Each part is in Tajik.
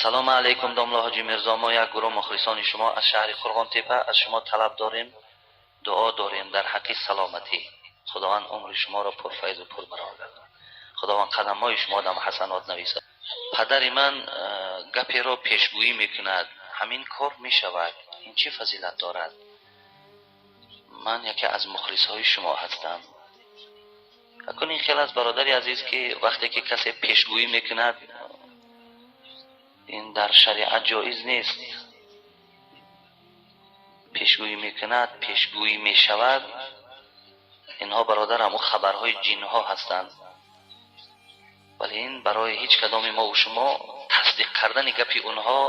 Ассалому алайкум, домла Ҳоҷӣ Мирзо. Мо як гурӯҳ мухлисони шумо аз шаҳри Қурғонтеппа аз шумо талаб дорем, дуо дорем дар ҳаққи саломатӣ. Худованд умри шуморо пурфайзу пурбаракат гардонад. Худованд қадамҳои шумо дам ҳасанот нависад. Падари ман гаперо пешгӯӣ мекунад, ҳамин кор мешавад. Ин чӣ фазилат дорад? Ман яке аз мухлисҳои шумо ҳастам. Акун ин хел аст, бародари азиз, ки вақте ки касе пешгӯӣ мекунад, ин дар шариат ҷоиз нест. Пешгӯӣ мекунад, пешгӯӣ мешавад, инҳо бародар ҳамон хабарҳои ҷинҳо ҳастанд. Вале ин барои ҳеҷ кадоми мо ва шумо тасдиқ кардани гапи онҳо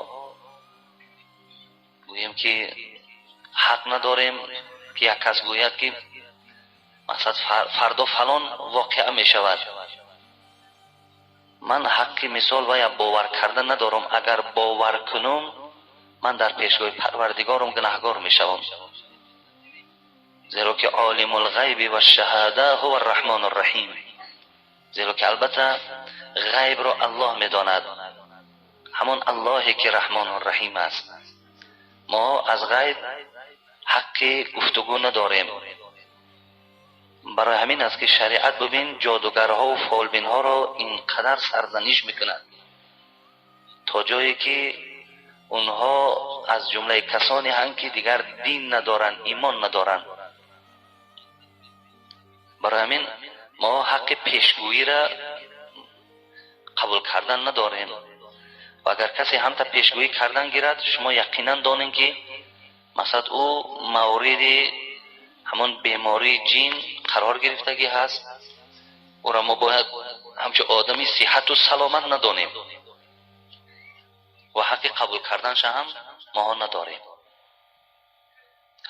гӯем ки ҳақ надорем, ки як кас гӯяд ки мақсад фардо фалон воқеа мешавад. Ман ҳаққи мисол ва я бовар карда надорам. Агар бовар кунам, ман дар пешгоҳи Парвардигорам гунаҳгор мешавам, зеро ки олимул ғайби ва шаҳода ҳува арраҳмону арраҳим. Зеро ки албатта ғайбро Аллоҳ медонад, ҳамон Аллоҳе ки Раҳмону Раҳим аст. Мо аз ғайб ҳаққи гуфтугӯ надорем. Барои ҳамин аст ки шариат бибин ҷодугарҳо ва фолбинҳоро инқадар сарзаниш мекунад, то ҷое ки онҳо аз ҷумлаи касоне ҳанд ки дигар дин надоранд, имон надоранд. Барои ҳамин мо ҳаққи пешгӯиро қабул кардан надорем. Ва агар касе ҳамта пешгӯӣ кардан гирад, шумо яқинан донед ки масалан ӯ мавриди ҳамон бемории ҷин қарор гирифтагӣ ҳаст. Ӯро мо бояд ҳамчун одами сиҳату саломат надонем ва ҳаққи қабул карданша ҳам моҳо надорем.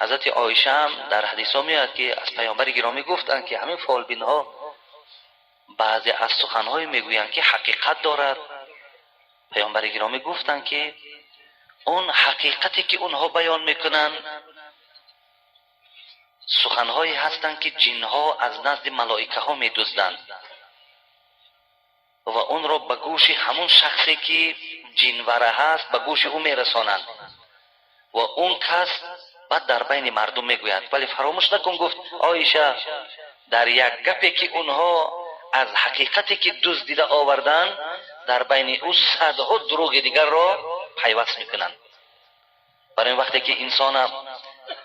Ҳазрати Оиша ҳам дар ҳадисҳо меояд ки аз паёмбари гиромӣ гуфтанд ки ҳамин фолбинҳо баъзе аз суханҳое мегӯянд ки ҳақиқат дорад. Паёмбари гиромӣ гуфтанд ки он ҳақиқате ки онҳо баён мекунанд суханҳое ҳастанд ки ҷинҳо аз назди малоикаҳо медузданд ва онро ба гӯши ҳамон шахсе ки ҷинвара ҳаст ба гӯши ӯ мерасонанд ва он кас баъд дар байни мардум мегӯяд. Вале фаромӯш накун, гуфт Оиша, дар як гапе ки онҳо аз ҳақиқате ки дуздида оварданд дар байни ӯ садҳо дурӯғи дигарро пайваст мекунанд. Барои ин вақте ки инсона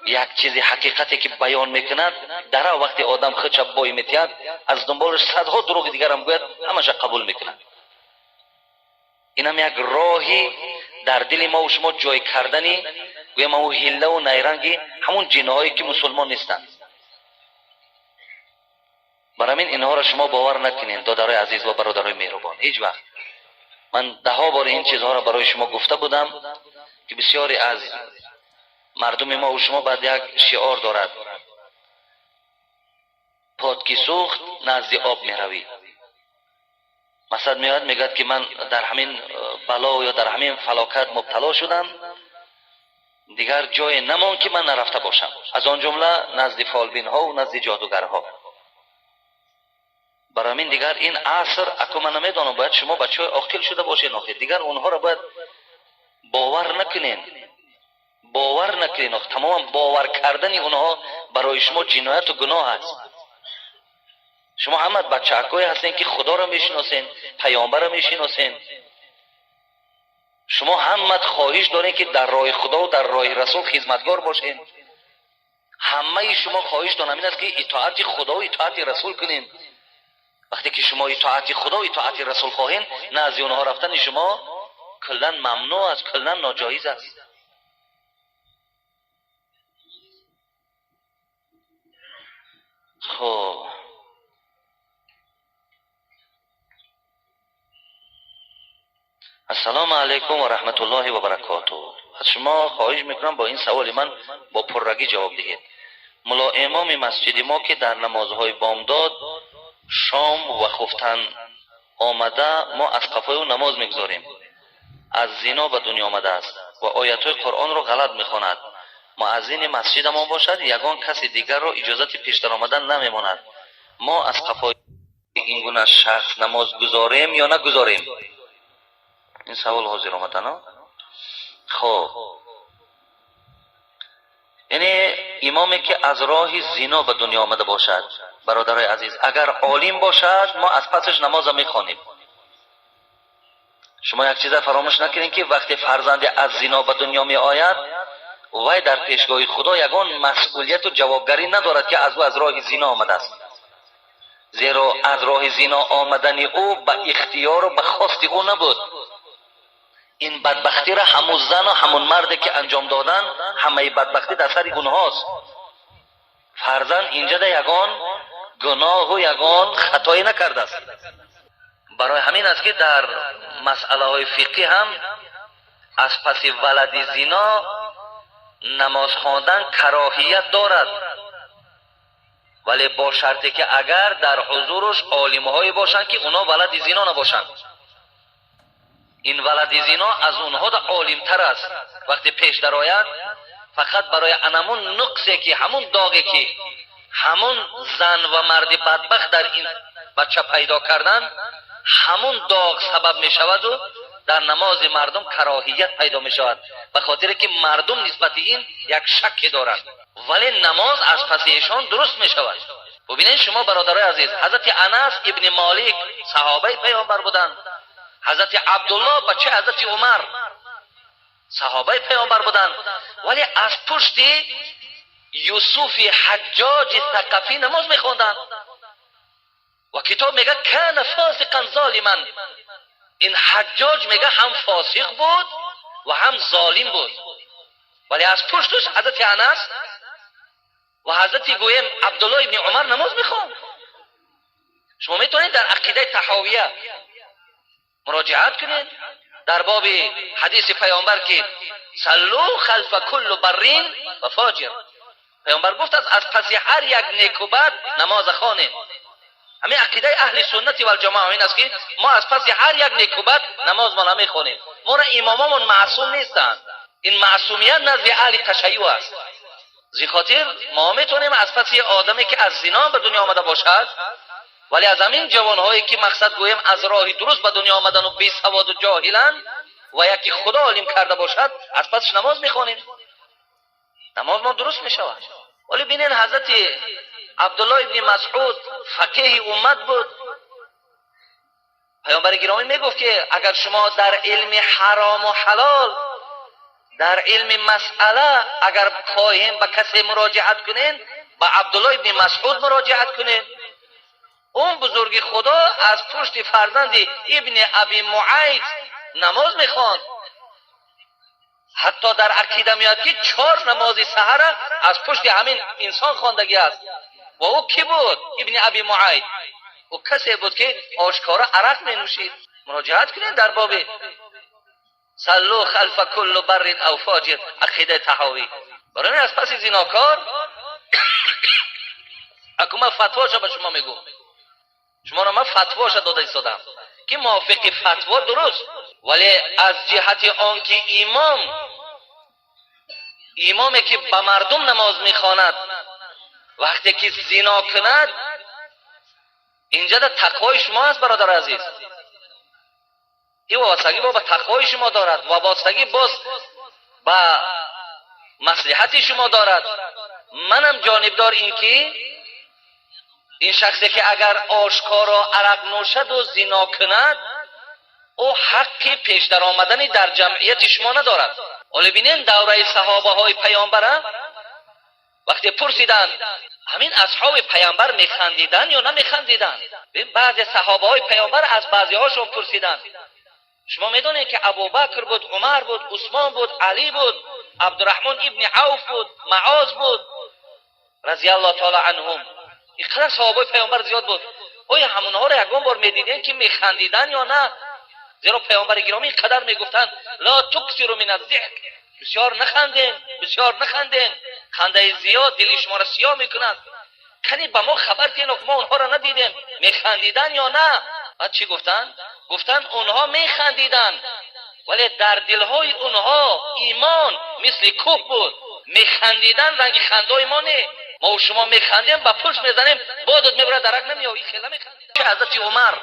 як чизи ҳақиқате ки баён мекунад, дара вақте одам худша бой метиҳад, аз дунболаш садҳо дурӯғи дигарам гӯяд, ҳамаша қабул мекунад. Инам як роҳи дар дили мо ва шумо ҷой кардани гӯям ӯ ҳиллаву найранги ҳамон ҷинҳое ки мусулмон нестанд. Барои ҳамин инҳоро шумо бовар накунед, додарои азиз ва бародарои меҳрубон. Ҳеҷ вақт. Ман даҳҳо бор ин чизҳоро барои шумо гуфта будам ки бисёре аз мардуми мо ва шумо баъд як шиор дорад: пот ки сӯхт назди об меравӣ. Масалан меояд мегӯяд ки ман дар ҳамин бало ё дар ҳамин фалокат мубтало шудам, дигар ҷое намонд ки ман нарафта бошам, аз он ҷумла назди фолбинҳо ва назди ҷодугарҳо. Барои ҳамин дигар ин аср, аку ман намедонам, бояд шумо бачаҳои оқил шуда бошед, охир дигар онҳоро бояд бовар накунед, бовар накунед. Охир тамоман бовар кардани онҳо барои шумо ҷинояту гуноҳ аст. Шумо ҳама бачаакое ҳастед ки Худоро мешиносед, паёмбарро мешиносед. Шумо ҳамат хоҳиш доред ки дар роҳи Худо ва дар роҳи Расул хизматгор бошед. Ҳамаи шумо хоҳиш дорам ин аст ки итоати Худо ва итоати Расул кунед. Вақте ки шумо итоати Худо ва итоати Расул хоҳед, назди онҳо рафтани шумо куллан мамнӯъ аст, куллан ноҷоиз аст. Хуб, ассалому алайкум ва раҳматуллоҳи ва баракотуҳ. Аз шумо хоҳиш мекунам бо ин саволи ман бо пуррагӣ ҷавоб диҳед. Мулло имоми масҷиди мо ки дар намозҳои бомдод, шом ва хуфтан омада, мо аз қафои ӯ намоз мегузорем. Аз зино ба дунё омадааст ва оятҳои Қуръонро ғалат мехонад. Муаззини масҷидамон бошад, ягон каси дигарро иҷозати пештар омадан намемонад. Мо аз қафои ин гуна шахс намоз гузорем ё нагузорем? Ин савол ҳозир омадано. Хуб, яъне имоме ки аз роҳи зино ба дунё омада бошад, бародарои азиз, агар олим бошад, мо аз пасаш намоза мехонем. Шумо як чиза фаромӯш накунед, ки вақте фарзанде аз зино ба дунё меояд, вай дар пешгоҳи Худо ягон масъулияту ҷавобгарӣ надорад, ки аз ӯ аз роҳи зино омадааст. Зеро аз роҳи зино омадани ӯ ба ихтиёру ба хости ӯ набуд. Ин бадбахтиро ҳамун зану ҳамун марде ки анҷом додан, ҳамаи бадбахтӣ дар сари онҳост. Фарзанд инҷада ягон гуноҳу ягон хатое накардааст. Барои ҳамин аст, ки дар масъалаҳои фиқҳӣ ҳам аз паси валади зино намоз хондан кароҳият дорад, вале бо шарте ки агар дар ҳузуруш олимҳое бошанд, ки онҳо валади зино набошанд. Ин валади зино аз онҳо олимтар аст. Вақте пеш дарояд, фақат барои анамун нуқсе, ки ҳамун доғе, ки ҳамун зан ва марди бадбахт дар ин бача пайдо кардан, ҳамун доғ сабаб мешаваду дар намози мардум кароҳият пайдо мешавад, ба хотире ки мардум нисбати ин як шакке доранд. Вале намоз аз паси эшон дуруст мешавад. Бубинед шумо, бародарои азиз, ҳазрати Анас ибни Молик саҳобаи паёмбар буданд, ҳазрати Абдулло бачаи ҳазрати Умар саҳобаи паёмбар буданд, вале аз пушти Юсуфи Ҳаҷҷоҷи Сақафӣ намоз мехонданд. Ва китоб мега кана фосиқан золиман. Ин Ҳаҷҷоҷ мега ҳам фосиқ буд ва ҳам золим буд, вале аз пуштуш ҳазрати Анас ва ҳазрати гӯем Абдулло ибни Умар намоз мехонд. Шумо метавонед дар ақидаи Таҳовия муроҷиат кунед дар боби ҳадиси паёмбар, ки саллу халфа куллу баррин ва фоҷир. Паёмбар гуфтааст, аз паси ҳар як некубад намоза хонем. Ҳамин ақидаи аҳли суннати валҷамоа ин аст, ки мо аз паси ҳар як некубад намозмо намехонем. Моро имомомон маъсум нестанд. Ин маъсумият назди аҳли ташайюъ аст. Зин хотир мо метавонем аз паси одаме, ки аз зино ба дунё омада бошад, вале аз ҳамин ҷавонҳое, ки мақсад гӯем аз роҳи дуруст ба дунё омадану бесаводу ҷоҳиланд ва яке Худо олим карда бошад, аз пасш намоз мехонем, намоз мо дуруст мешавад. Вале бинед, ҳазрати Абдулло ибни Масъуд фақеҳи уммат буд. Паёмбари гиромӣ мегуфт, ки агар шумо дар илми ҳарому ҳалол, дар илми масъала агар хоҳем ба касе муроҷиат кунед, ба Абдулло ибни Масъуд муроҷиат кунед. Он бузурги Худо аз пушти фарзанди Ибни Аби Муайт намоз мехонд. Ҳатто дар ақида меояд, ки чор намози саҳара аз пушти ҳамин инсон хондагӣ аст. Ва ӯ кӣ буд? Ибни Аби Муайт ӯ касе буд, ки ошкора арақ менӯшид. Муроҷиат кунед дар боби саллу халфа куллу баррин ав фоҷир, ақидаи Таҳовӣ. Барои аз паси зинокор аку ман фатвоша ба шумо мегӯм. Шуморо ман фатвоша дода истодам, ки мувофиқи фатво дуруст, вале аз ҷиҳати он ки имом, имоме ки ба мардум намоз мехонад, вақте ки зино кунад, инҷа да тақвои шумо аст, бародари азиз. Ин вобастагӣ ба тақвои шумо дорад, вобастагӣ боз ба маслиҳати шумо дорад. Манам ҷонибдор ин ки ин шахсе, ки агар ошкоро арақ нӯшаду зино кунад, ӯ ҳаққи пешдаромадани дар ҷамъияти шумо надорад. Оле бинем, давраи саҳобаҳои паёмбара вақте пурсиданд, ҳамин асҳоби паёмбар механдиданд ё намехандиданд? Баъзе саҳобаҳои паёмбар аз баъзеҳошон пурсиданд. Шумо медонед, ки Абубакр буд, Умар буд, Усмон буд, Алӣ буд, Абдураҳмон ибни Авф буд, Маоз буд, разиаллоҳу таала анҳум. Ин қадар саҳобаи паёмбар зиёд буд. Оё ҳамонҳоро ягон бор медидем, ки механдиданд ё на? Зеро паёмбари гиромӣ ин қадар мегуфтанд: ла туксиру мин аззиҳк, бисёр нахандем, бисёр нахандем, хандаи зиёд дили шуморо сиёҳ мекунад. Кани ба мо хабар диҳед, ки мо онҳоро надидем, механдиданд ё на? Баъд чӣ гуфтанд? Гуфтанд, онҳо механдиданд, вале дар дилҳои онҳо имон мисли кӯҳ буд. Механдиданд, ранги хандаои мо не. Мо шумо механдем, ба пушт мезанем, бодот мебарад, дарак намеёбӣ. Хела механдиданд. Ҳазрати Умар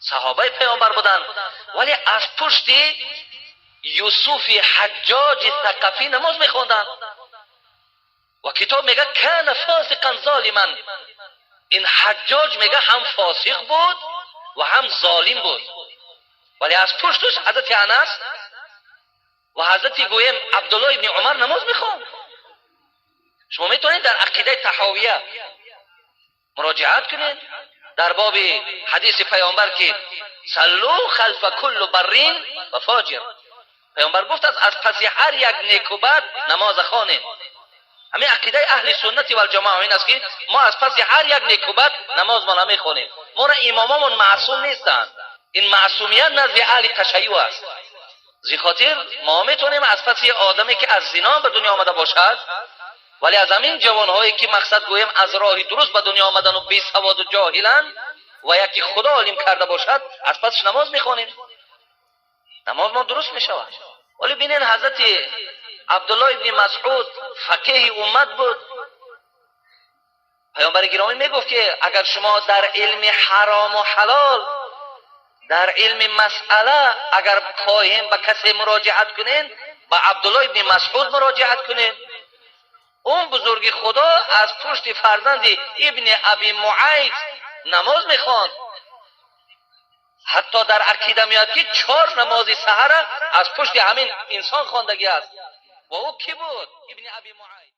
Саҳобаи паёмбар буданд, вале аз пушти Юсуфи Ҳаҷҷоҷи Сақафӣ намоз мехонданд. Ва китоб мегӯяд кана фосиқан золиман. Ин Ҳаҷҷоҷ мегӯяд ҳам фосиқ буд ва ҳам золим буд, вале аз пушташ ҳазрати Анас ва ҳазрати гӯем Абдуллоҳ ибни Умар намоз мехонд. Шумо метавонед дар ақидаи Таҳовия муроҷиат кунед дар боби ҳадиси паёмбар ки саллу халфа кулли баррин ва фоҷир. Паёмбар гуфтааст аз паси ҳар як неку бад намоз хонед. Ҳамин ақидаи аҳли суннати валҷамоа ин аст ки мо аз паси ҳар як неку бад намозмон намехонем. Моро имомамон маъсум нестанд. Ин маъсумият назди аҳли ташайюъ аст. Зи хотир мо метавонем аз паси одаме ки аз зино ба дунё омада бошад, вале аз ҳамин ҷавонҳое ки мақсад гӯем аз роҳи дуруст ба дунё омадану бесаводу ҷоҳиланд ва яке худо олим карда бошад, аз пасш намоз мехонем, намозмон дуруст мешавад. Вале бинед, ҳазрати Абдуллоҳ ибни Масъуд фақеҳи уммат буд. Паёмбари гиромӣ мегуфт ки агар шумо дар илми ҳарому ҳалол, дар илми масъала агар хоҳем ба касе муроҷиат кунед, ба Абдуллоҳ ибни Масъуд муроҷиат кунед. Он бузурги худо аз пушти фарзанди ибни Аби Муайт намоз мехонд. Ҳатто дар ақида меояд ки 4 намози саҳара аз пушти ҳамин инсон хондагӣ аст. Ва ӯ кӣ буд? Ибни Аби Муайт.